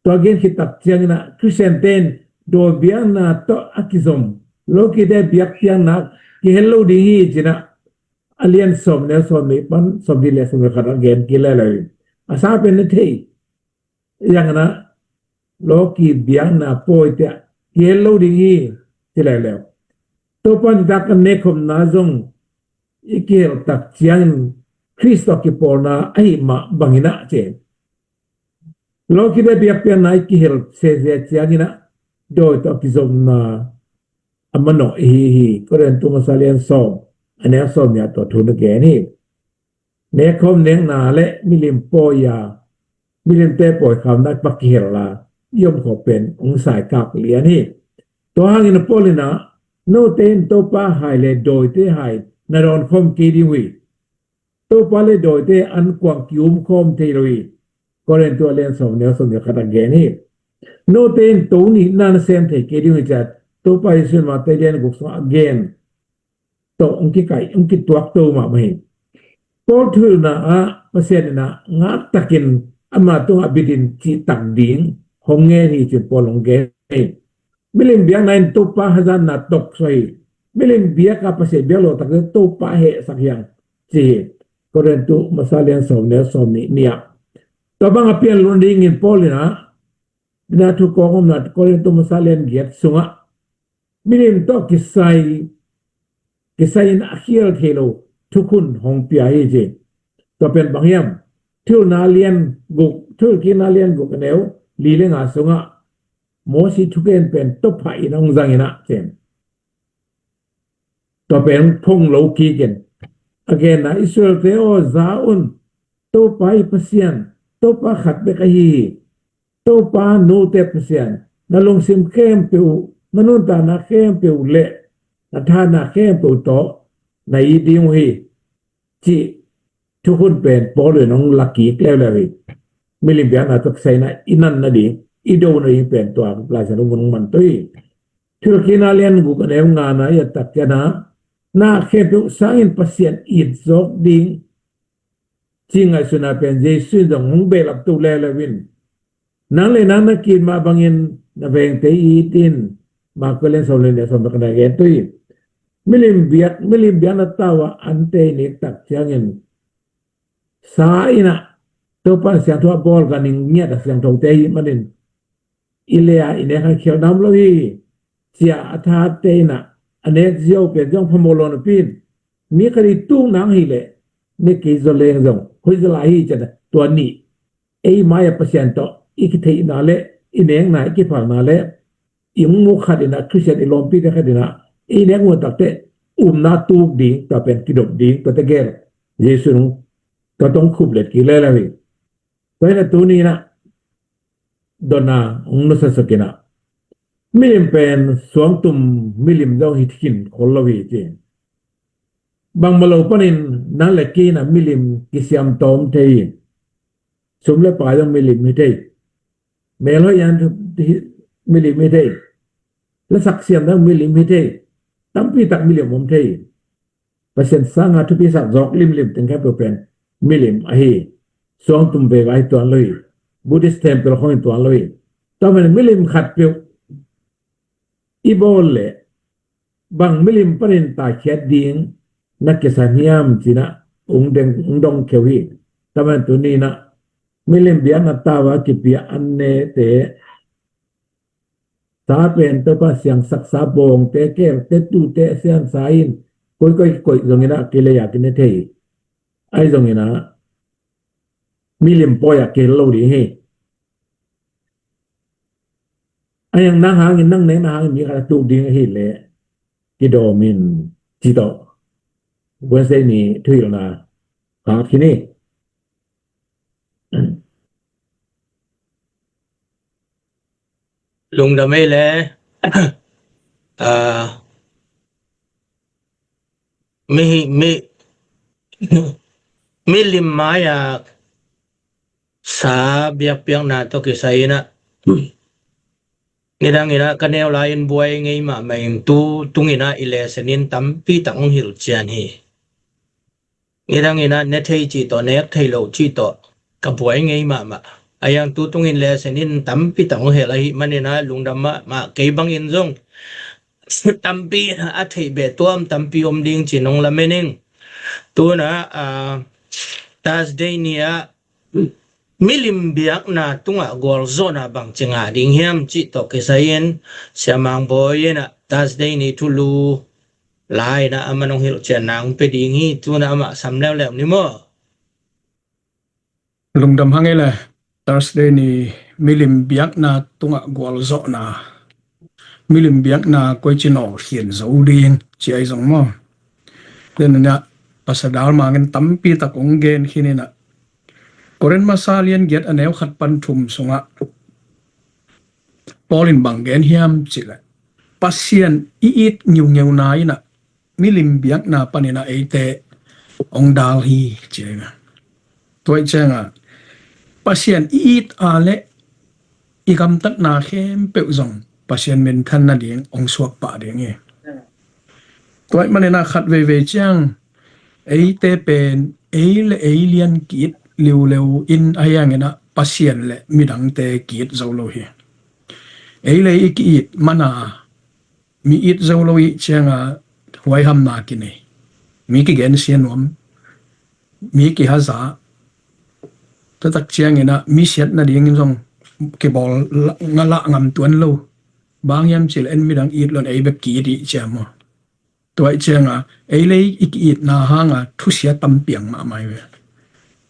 Tua gen khit tak ciangin ah Christian te in dawi biakna tawh a kizom, lawkite biakpiakna kihel lo ding hi ci-in ah a lian sawm neu sawm nih pan sawm nih le sawm nih khat a gen kik leuleu hi. A sa pen ne thei, a zangin ah lawki biakna pawite ah kihel lo ding hi ci leuleu. Topa nitak a nekkhopna zong i kihel tak ciangin Khrist tawh kipawlna ahih mah bangin ah ci. Lawkite biakpiakna i kihel sese ciangin ah dawi tawh kizomna a manawh ihi hi. Korin tu masa lian sawm a neu sawm nih ah tua thu na gen hi. Nekkhawm nekna le milim pawi a, milimte pawi khamna i pak kihel a i om khawh pen hong saikak lian hi. Tua hangin a Paul in ah, note in Topa hai le dawite hai na dawn khawm kei ding uh hi. Topa le dawite an kuang ki-um khawm thei lo hi. Korin tu a lian sawm neu sawm nih khat a gen hi. Note in to nihna na sem thei kei ding uh hi ci-a Topa Jesu in Matthai lian guk sungah a gen tawh hong kikaih, hong kituak to mahmah hi. Paul thuhilhna ah Pasian in ah ngaktakin ama tungah bitin cihtak ding hong ngen hi ci-in Paul hong gen hi. Milim biakna in Topa hazatna toksuah hi. Milim biak a Pasian biak lo tak Topa hehsak hi hang ci hi. Korin tu masa lian sawm neu sawm nih nih ah, tua bang a pian lun dingin Paul in ah, na thukawng omna Korin tu masa lian giat sungah milim tawh kisai, kisai in a khial thei lo thukhun hong pia hi ci. Tua pen bang hiam? Thuhilhna lian guk, Thuhilhkikna lian guk a neu li le nga sungah Mosi thugen pen tawpha in hong zang in ah ci. Tua pen phong lo kikin a genna, Israelte aw, za un, Topa i Pasian, Topa khat bek ahi hi. Topa note Pasian, na lungsim khempeuh, na nuntakna khempeuh le na thahatna khempeuh tawh na it ding uh hi, cih thukhun pen Paul in hong la kik leuleu hi. Milim biakna tawh kisai in ah i nat nading, i do nading pen tua Lai Siangtho mun hong man to hi. Thuhilhkikna lian guk a neu ngana i et tak ciangin ah, na khempeuh sangin Pasian it zawk ding cih ngaihsutna pen Jesu in zong hong behlap to leuleu in, nang le nang na ki-it mah bangin na vengte it in, Marka lian sawm le nih sawm le khat na gen to hi. Milim biak, milim biakna tau ah ante i nek tak ciangin sa in ah Topa in siangtho a bawl ganhing ngiat a siangthote ahih manin i le a i nek a khialhna om lo hi, ci-a a thahatte in ah a nek ziau pen zong phamawh lo napi in, mi khat i tuk nang hi leh ne kei zaw leng zong hoih zaw lai hi ci-a, tua nih ei mai-ah Pasian tawh i kitheihna le i nekna, i kiphalna le i hong mu khat in ah, Khristian i lawmpite khat in ah i nek uh takteh upna tuk ding, tua pen kidop ding, tuate gel Jesu in hong, tua tawh hong khuplet kik leuleu hi. Tua hi in ah tuni in ah dotna hong nusia suk in ah, milim pen suangtum milim zong hi khin khol lo hi ci. Bangmah lo panin nang le kei in ah milim kisiam tawm thei hi. Sum le pai zong milim hi thei. Melhoih zong milim hi thei. Lasak siam zong milim hi thei. Tampi tak milim om thei. Pasian sanga thupi sak zawk limlim teng khempeuh pen milim ahi. Suangtum vei vai tuan lo hi. Buddhist temple khong in tuan lo hi. Tua manin milim khat peuh i bawl leh bang milim panin taikhiat ding na kisa hiam ci-in ah ung deng, ung dong kheu hi. Tua manin tuni-in ah milim biakna tau a kipia an nete, sa pen Topa siangsak sa, bawngte, kelte, tute, siansa in koikoi kikoih zongin ah kilei a kine thei. Ahi zongin ah milim pawi ah kihel lo ding hi. Ahi hang nang hangin, nang nekna hangin mi khat a tuk ding ahih leh kidawm in ci tawh Wednesday ni thuhilhna khak hi ni. Lungdam ei le, ah, mi, mi, milim mai-a sa biakpiakna tawh kisai-in ah, nidangin ah ka neu lai-in buai ngei mahmah ing. Tu tungin ah i lesson in tampi tak hong hilhcian hi. Nidangin ah ne thei cih tawh, nek thei lo cih tawh ka buai ngei mahmah. Ahi hang tu tungin lesson in tampi tak hong hilh ahih manin ah lungdam mahmah. Kei bangin zong tampi a theih beh tuam tampi om ding ci-in hong lamen ing. Tu-in ah, ah, Thursday ni-ah milim biakna tungah gualzawhna bangci ngah ding hiam cih tawh kisai-in Sia Mang Bawi in ah Thursday ni thulu la-in ah aman hong hilhcianna hong pia ding hi. Tu-in ah amah sam leuleu ni maw. Lungdam hang ei le, Thursday ni milim biakna tungah gualzawhna, milim biakna koici nawlkhin zo ding ci ahi zong maw. Tua in ah Pastor Dal Mang in tampi tak hong gen khin in ah, Korin masa lian giat a neu khat pan thum sungah Paul in bang gen hiam cih leh, Pasian i it ngiungeuna in ah milim biakna panin ah eite hong dal hi ci ahi ve. Tua ahih ciangin ah Pasian i it a leh i gamtatna khempeuh zong Pasian minthan nading hong suak pah ding hi. Tua ahih manin ah khat veivei ciang eite pen ei le ei lian ki-it liuleu in, ahi hangin ah Pasian le midangte ki-it zo lo hi. Ei le ei i ki-it man a, mi it zo lo i hih ciangin ah huaihamna kinei, mi kigensia nuam, mi kihaza, taktak ciangin ah mi siat nadingin zong kibawl lah, nga lah ngam tuan lo. Bang hiam cih leh en midang it lo-in ei bek ki-it i hih ciang maw. Tua ahih ciangin ah ei le ei i ki-itna hangin thusia tam piang mahmah hi ve.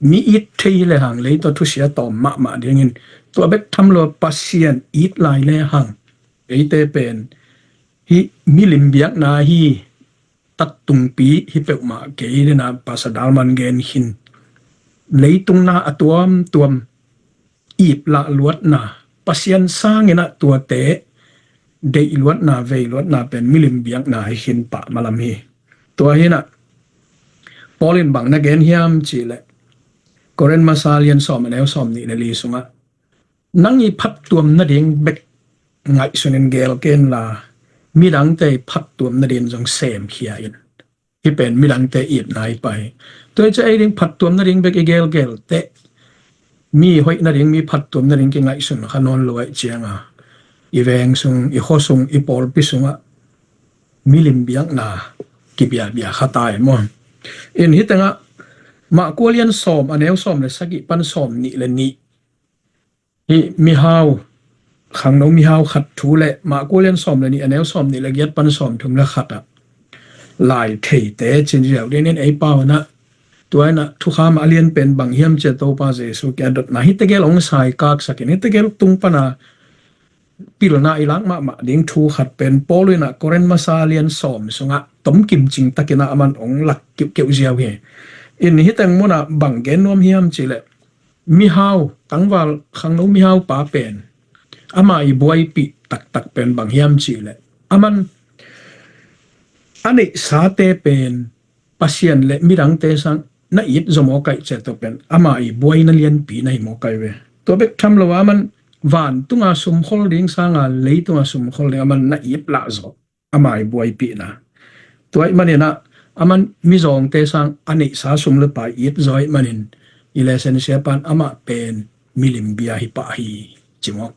Mi it thei hi lehang lei tawh thusia tawm mahmah dingin, tua bek tham lo Pasian it lai lehang eite pen hih milim biakna hi. Tattungpi hi peuhmah kei, dena Pastor Dal Mang in gen khin, leitung na a tuamtuam it lah luatna, Pasian sangin ah tuate deih luatna, vei luatna pen milim biakna hi khin pah malam hi. Tua hi in ah Paul in bang na gen hiam cih leh, Korin masa lian sawm a neu sawmnih le li sungah, nang i phattuam nading bek ngaihsun in gel ken la, midangte i phattuam nading zong semkhia in. Hih pen midangte itna hi pah hi. Tua hi ciang ei ding phattuam nading bek i gelgel teh, mi hoih nading, mi phattuam nading kingaihsun kha nawn lo ahih ciangin, i veng sung, i khua sung, i pawlpi sungah milim biakna kibiabia kha ta hi maw. In hih tengah Marka lian sawm a neu sawm le sagih pan sawmnih le nih, hih mihau, khangno mihau khat thu le Marka lian sawm le nih a neu sawmnih le giat pan sawmthum le khat ah, lai theite cin ziau dingin ei pau in ah, tua in ah thukham a lian pen bang hiam cih leh Topa Jesu kiang a dotna, hih tegel hong saikaksak in, hih tegel tung pan a pilna i lak mahmah ding thu khat pen Paul in ah Korin masa lian sawm sungah tomkim cing takin ah aman hong lak kiuhkeuh ziau hi. In hih teng munah bang gen nuam hiam cih leh, mihau, tangval khangno mihau pa pen, ama i buaipih taktak pen bang hiam cih leh, aman a neihsate pen Pasian le midangte sang na it zaw mawk ahih ciang tua pen ama i buaina lianpi na hi mawk ahi ve. Tua bek tham lo a, aman vantunga sumkhol ding sanga leitunga sumkhol ding aman na it lah zaw, ama i buaipihna. Tua ahih manin ah Aman mizawngte sang a neihsa sum le pai it zaw ahih manin, i lesson siapa'n amah pen milim bia hi pah hi, ci maw.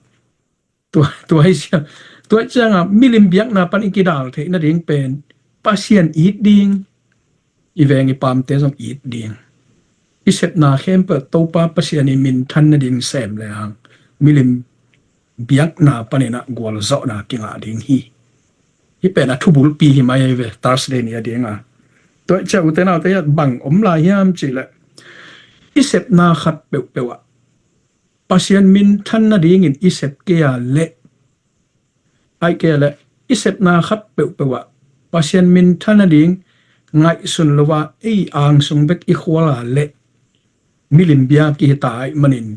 Tua, tua hi sia. Tua hi cianga milim biakna pan i kidal theih nading pen Pasian it ding, i veng i paamte zong it ding. I sepna khempeuh Topa Pasian i minthan nading sem le hang milim biakna paninah gualzawhna kingah ding hi. Hih pen a thubulpi hi mai ahi ve, Thursday ni a dinga. Tua hi cia ute naute, bang om lai hiam cihleh, i sepna khat peuhpeuh ah Pasian minthan nadingin i sep kei a leh, ahih kei a leh i sepna khat peuhpeuh ah Pasian minthan nading ngaihsun lo a ei angsung bek i khual a leh milim bia kihi ta ahih manin,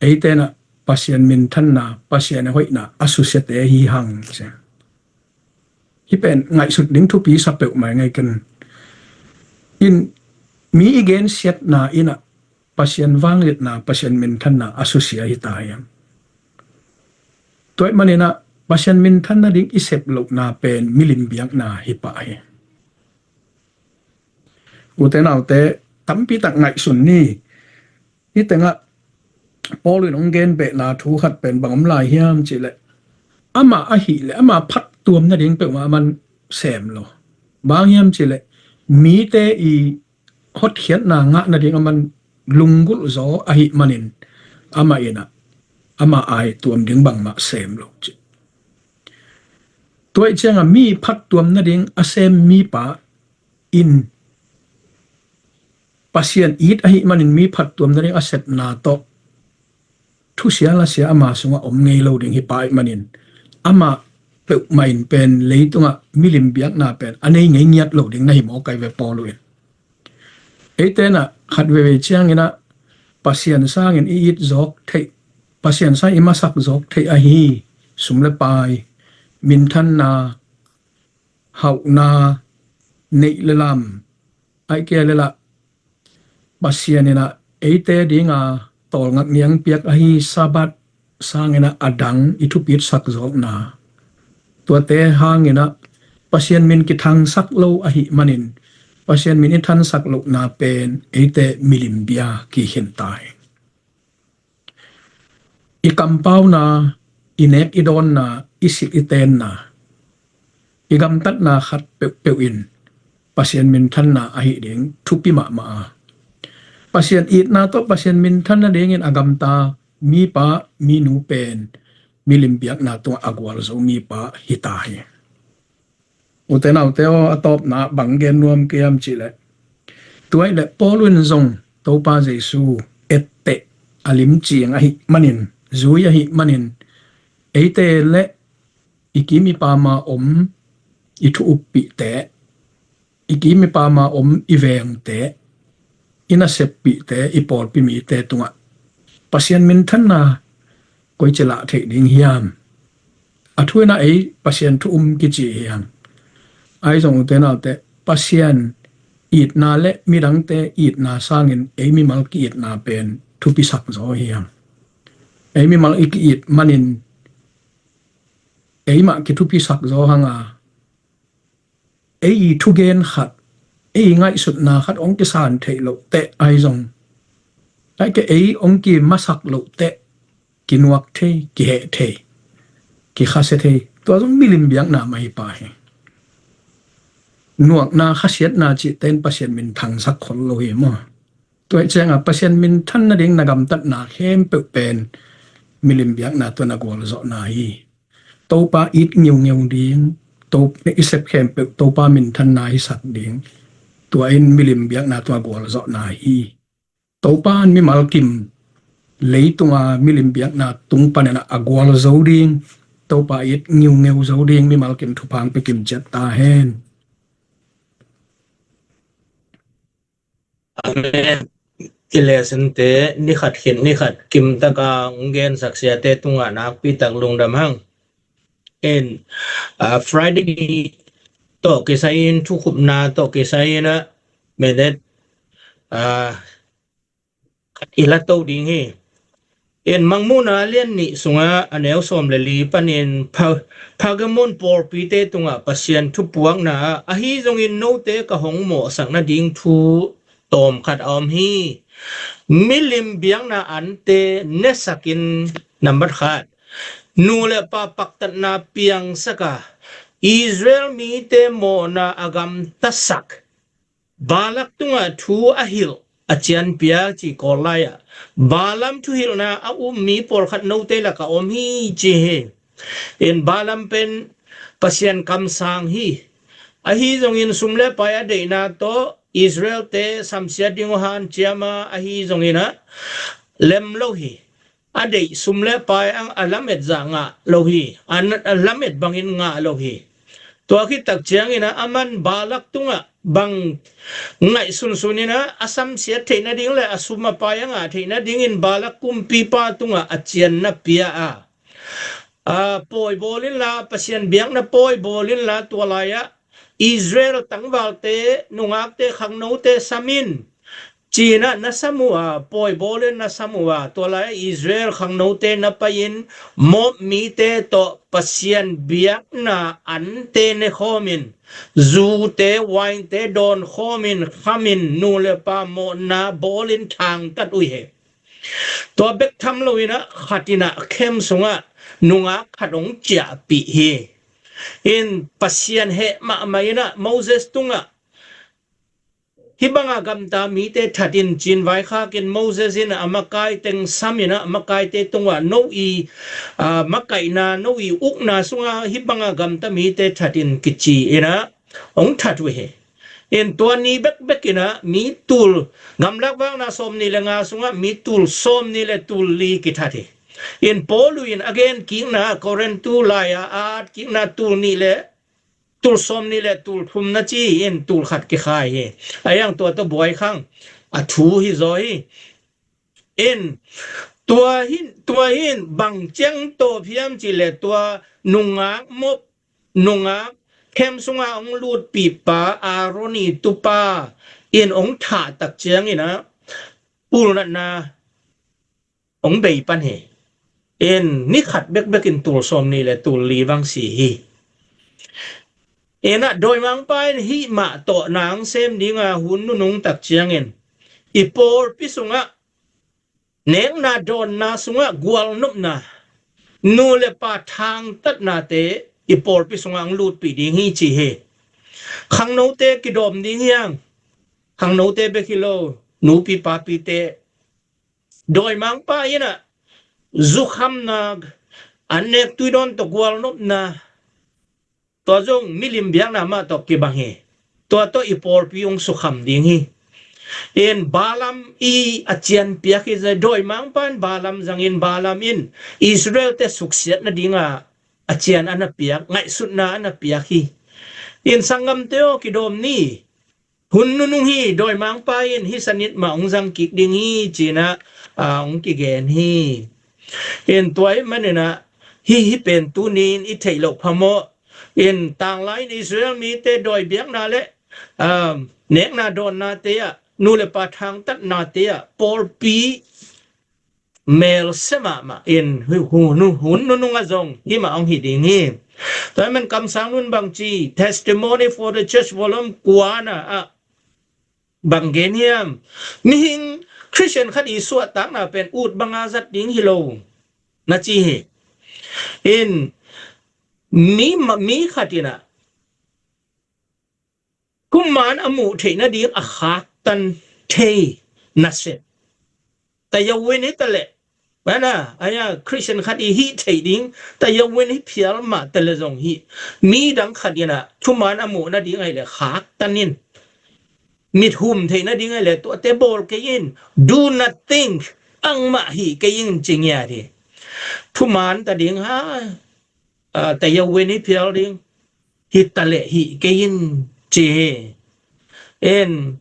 eite nah Pasian minthanna, Pasian a hoihna a susiate hi hang. Hih pen ngaihsut ding thupi sa peuhmah ngei ken. In mi i gensiatna inah Pasian vangliatna, Pasian minthanna a susia hi ta hiam? Tua ahih maninah Pasian minthan nading i sep lohna pen milim biakna hi pah hi. Ute naute, tampi tak ngaihsun ni. Hih tengah Paul in hong gen behna thu khat pen bang om lai hiam cihleh, amah ahih leh amah phattuam nading peuhmah aman sem lo. Bang hiam cihleh, mite i hotkhiatna ngah nading aman lunggulh zaw ahih manin, amah inah amah aituam ding bangmah sem lo ci. Tua ahih cianga mi phattuam nading a sem mipa in Pasian it ahih manin mi phattuam nading a sepna tawh thusia lasia ama sungah om ngei lo ding hi pah ahih manin, amah peuhmah in pen leitungah milim biakna pen a nei ngei ngiat lo ding na hi mawk ahi ve Paul in. Eite nah khat veivei cianginah Pasian sangin i it zawk theih, Pasian sang i masak zawk theih ahi sum le pai, minthanna, hauhna, neih le lam, ahih kei leh lah Pasian inah eite dinga tawlngak niang piak ahi Sabbath sanginah a dang i thupitsak zawkna, tuate hanginah Pasian min kithangsak lo ahih manin, Pasian min i thansak lohna pen eite milim bia kikhin ta hi. I kampauna, i nek i dawnna, i silh i tenna, i gamtatna khat peuhpeuh in Pasian minthanna ahi ding thupi mahmah a, Pasian itna tawh Pasian minthan nadingin a gamta mipa minu pen milim biakna tungah a gualzo mipa hi ta hi. Ute naute aw, a tawpna bang gen nuam ka hiam cihleh, tua ahih leh Paul in zong Topa Jesu etteh a limcing ahih manin, zui ahih manin, eite le i kim i pam a om i thu uppihte, i kim i pam a om i vengte, i naseppihte, i pawlpi mite tungah Pasian minthanna koici lah theih ding hiam? A thu inah ei Pasian thu um kici hiam? Ahi zong ute naute, Pasian itna le midangte itna sangin ei mimal ki-itna pen thupisak zaw hiam? Ei mimal i ki-it manin ei mah kithupisak zaw hang a, ei i thugen khat, ei i ngaihsutna khat hong kisan theih loh teh ahi zong, ahih kei leh ei hong kimasak loh teh kinuak thei, kiheh thei, kikhasia thei, tua zong milim biakna mah hi pah hi. Nuakna, khasiatna cihte in Pasian min thangsak khol lo hi maw. Tua ahih cianga Pasian minthan nading na gamtatna khempeuh pen milim biakna tawh na gualzawhna hi. Topa it ngeungeu ding, Topa i sep khempeuh Topa minthanna hisak ding, tua in milim biakna tawh a gualzawhna hi. Topa in mimal kim, leitunga milim biakna tung panin a gualzo ding, Topa it ngeungeu zo ding mimal kim thupha hong pia kim ciat ta hen. Amen. I lessonte ni khat khit ni khat kim taka hong gensak siate tungah nakpi tak lungdam hang. In, ah, Friday tawh kisai in, thukhupna tawh kisai in a minute, ah, khat i la to ding hi. In Mangmuhna lian nih sungah a neu sawm le li panin Pha-, Pergamon pawlpite tungah Pasian thupuakna ah, ahi zongin note ka hong mawhsak nading thu tawmkhat a om hi. Milim biakna ante nesakin, nambat khat, nu le pa paktatna piangsak a, Israel mite mawhna a gamtasak, Balak tungah thu a hilh a cianpiak ci Kawl lai-ah, Balaam thuhilhna a um mi pawlkhat note lakah om hi ci hi. In Balaam pen Pasian kamsang hi. Ahi zongin sum le pai a deihna tawh Israel-te samsiat ding uh hanciam a, ahi zongin ah lem lo hi. A deih sum le pai ang a lamet zah ngah lo hi. A, a lamet bangin ngah lo hi. Tua khit tak ciangin ah aman Balak tungah bang ngaihsunsun in ah a samsiat theih nading le a sum a pai a ngah theih nadingin Balak kumpipa tungah a cianna pia a, a, pawi bawl inla, Pasian biakna pawi bawl inla, tua lai-ah Israel tangvalte, nungakte, khangnote sam in, ci-in ah na sam uh a, pawi bawl in na sam uh a, tua lai-ah Israel khangnote na pai-in Moab mite tawh Pasian biakna ante ne khawmin, zute, wainte dawn khawmin, khamin, nu le pa mawhna bawlin thangtat uh hi. Tua bek tham lo in ah khat in ah khem sungah nungak khat hong ciahpih hi. In Pasian heh mahmah in ah Moses tungah hih banga gamta mite that in ci-in vaikhakin Moses in a makai teng sam in ah a makaite tungah no i, a, makaihna, no i ukna sungah hih banga gamta mite that in kici in ah hong that uh hi. In tua ni bekbek in ah mi tul, gamlak vakna sawm nih le nga sungah mi tul sawm nih le tul li kithat hi. In Paul uh in a gen kikna Korintu lai-a a at kikna tul nih le tul sawm nih le tul thum na ci in tul khat kikhai hi. A yang tua tawh buai khang a thu hi zaw hi. In tua hin, tua hin bang ciang tawp hiam cih leh tua nungak Moab, nungak khem sungah hong lutpihpa Aaron i tupa in hong thah tak ciangin ah pulnatna hong bei pan hi. In ni khat bekbek in tul sawm nih le tul li bang si hi. In ah dawimangpa in hih mah tawh na hong sem ding a hun nunung tak ciangin i pawlpi sungah nekna dawnna sungah gualnopna, nu le pa thangtatnate i pawlpi sungah hong lutpih ding hi ci hi. Khangnote kidawm ding hi hang. Khangnote bek hi lo, nupi papite, dawimangpa in ah zukhamna, an nek tui dawn tawh gualnopna, tua zong milim biakna mah tawh kibang hi. Tua tawh i pawlpi hong sukham ding hi. In Balaam i a cianpiak hi zai, dawimangpa in Balaam zangin Balaam in Israel-te suksiat nadinga a cian a na piak, ngaihsutna a na piak hi. In sanggamte aw, kidawm ni. Hun nunung hi, dawimangpa in hih sanit mah hong zang kik ding hi ci-in ah, a, hong kigen hi. In tua ahih manin ah hih, hih pen tuni-in i theih loh phamawh. In tanglai in Israel mite dawi biakna le, a, nekna dawnnate ah, nu le pa thangtatnate ah pawlpi melse mahmah in hu-, hu-, nu-, hun nunung ah zong hih mah hong hi ding hi. Tua ahih man kamsang nun bang ci, Testimony for the Church volume kuana ah bang gen hiam? Mihing Khristian khat i suahtakna pen ut banga zat ding hi lo na ci hi. In mi ma-, mi khat in ah thuman a muh theih nading a khaktan thei nasep. Tayawin hi taleh, mana, aya, Khristian khat i hih theih ding, tayawin hi phial mah taleh zong hih, midang khat in ah thuman a muh nading ahih leh khaktan in. Mit hum theih nading ahih leh tuate bawl kei in. Do not think, angmah hih kei in ci ngiat hi. Thuman ta ding ha, a, tayawin hi phial ding. Hi taleh hih kei in ci hi. In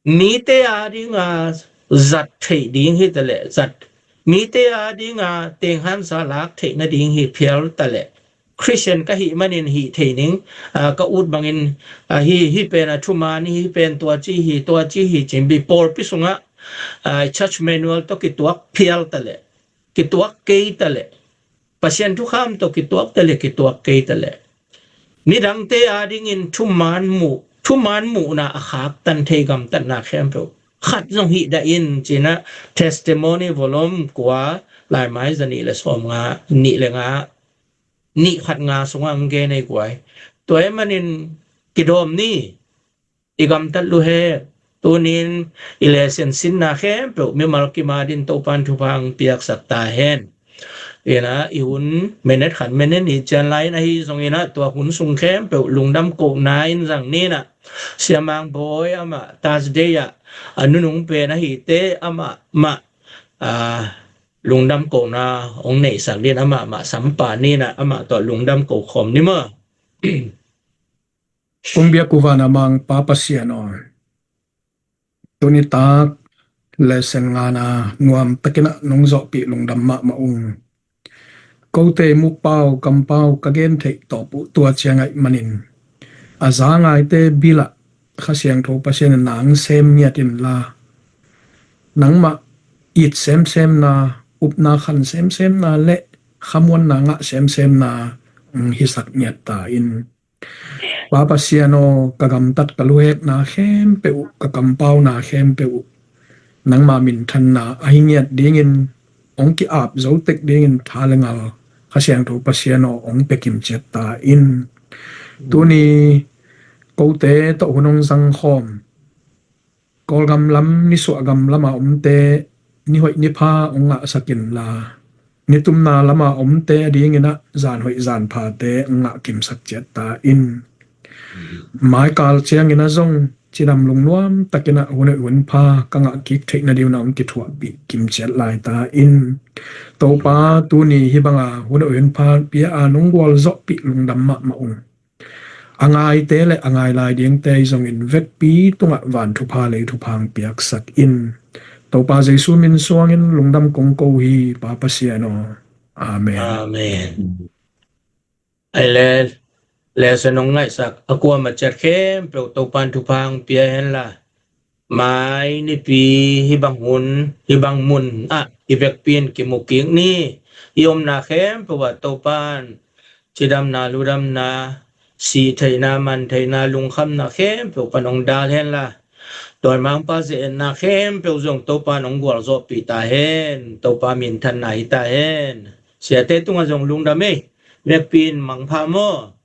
mite a dinga zat theih ding hi taleh zat. Mite a dinga tenghansa lak theih nading hi phial taleh. Khristian ka hih manin hih thei ning, a, ka ut bangin, a, hih, hih pen a thuman hi, hih pen tua ci hi, tua ci hi ci-in i pawlpi sungah ah, church manual tawh kituak phial ta leh, kituak kei ta leh, Pasian thukham tawh kituak ta leh, kituak kei ta leh, midangte adingin thuman muh, thuman muhna a khaktan thei gamtatna khempeuh khat zong hih dah in, ci-in ah Testimony volume kua, laimai za nih le sawm nga, nih le nga, nih khat nga sungah hong gen hi guai. Tua ahih manin kidawm ni, i gamtat luhek. Tuni-in i lesson sinna khempeuh mimal kim adingin Topa'n thupha hong piaksak ta hen. Ina, i hun minute khat, minute nih ciang lai-in ahi zongin ah, tua hun sung khempeuh lungdam kohna in zang ni in ah, Sia Mang Bawi amah Thursday ah a nunung pen ahite amah mah, ah, lungdam kohna hong neihsak dingin amah mah sam pah ni in ah, amah tawh lungdam ko khawm ni maw. Kong biak uh van a mang Pa Pasian aw, tuni tak lesson ngana nuam takin ah nong zawhpih lungdam mahmah ung. Kote mukpau kampau ka gen theih tawp uh tua ciang ahih manin, a za ngaite bil ah Kha Siangtho Pasian in nang sem ngiat inla, nangmah it semsemna, upna khan semsemna le khamuanna ngah semsemna, mm, hisak ngiat ta in. Pa Pasian aw, ka gamtat ka luhekna khempeuh uh, ka kampauna khempeuh uh, nangma minthanna ahi ngiat dingin hong ki-ap zo tek dingin tha le ngal Kha Siangtho Pasian aw, hong pia kimciat ta in. Tuni kote tawh hun hong zang khawm, Kawlgam lam, nisuah gam lama omte nihoih nipha hong ngahsak inla, nitumna lama omte adingin ah zanhoih zanphate hong ngah kimsak ciat ta in. Maikal ciangin ah zong cidam lungnuam takin ah hun hoih hun pha ka ngah kik theih nading un ah hong kithuahpih kimciat lai ta in. Topa, tuni hih banga hun hoih hun pha pia a nong gualzawhpih lungdam mahmah ung. A ngaite le a ngai lai dingte zongin vekpi tungah van thupha lei thupha hong piaksak in. Topa Jesu min suangin lungdam kong ko hi, Pa Pasian aw. Amen. Amen. Ai le, lesson hong ngaihsak a kuamah ciat khempeuh Topa'n thupha hong pia henla, mai nipi hih bang hun, hih bang mun ah i vekpi in kimu kik ni. I omna khempeuh ah Topa'n cidamna, ludamna, sih theihna, man theihna, lungkhamna khempeuh pan hong dal henla, dawimangpa ze-etna khempeuh zong Topa'n hong gualzawhpih ta hen. Topa minthanna hi ta hen. Siate tungah zong lungdam ei. Vekpi in mangpha maw.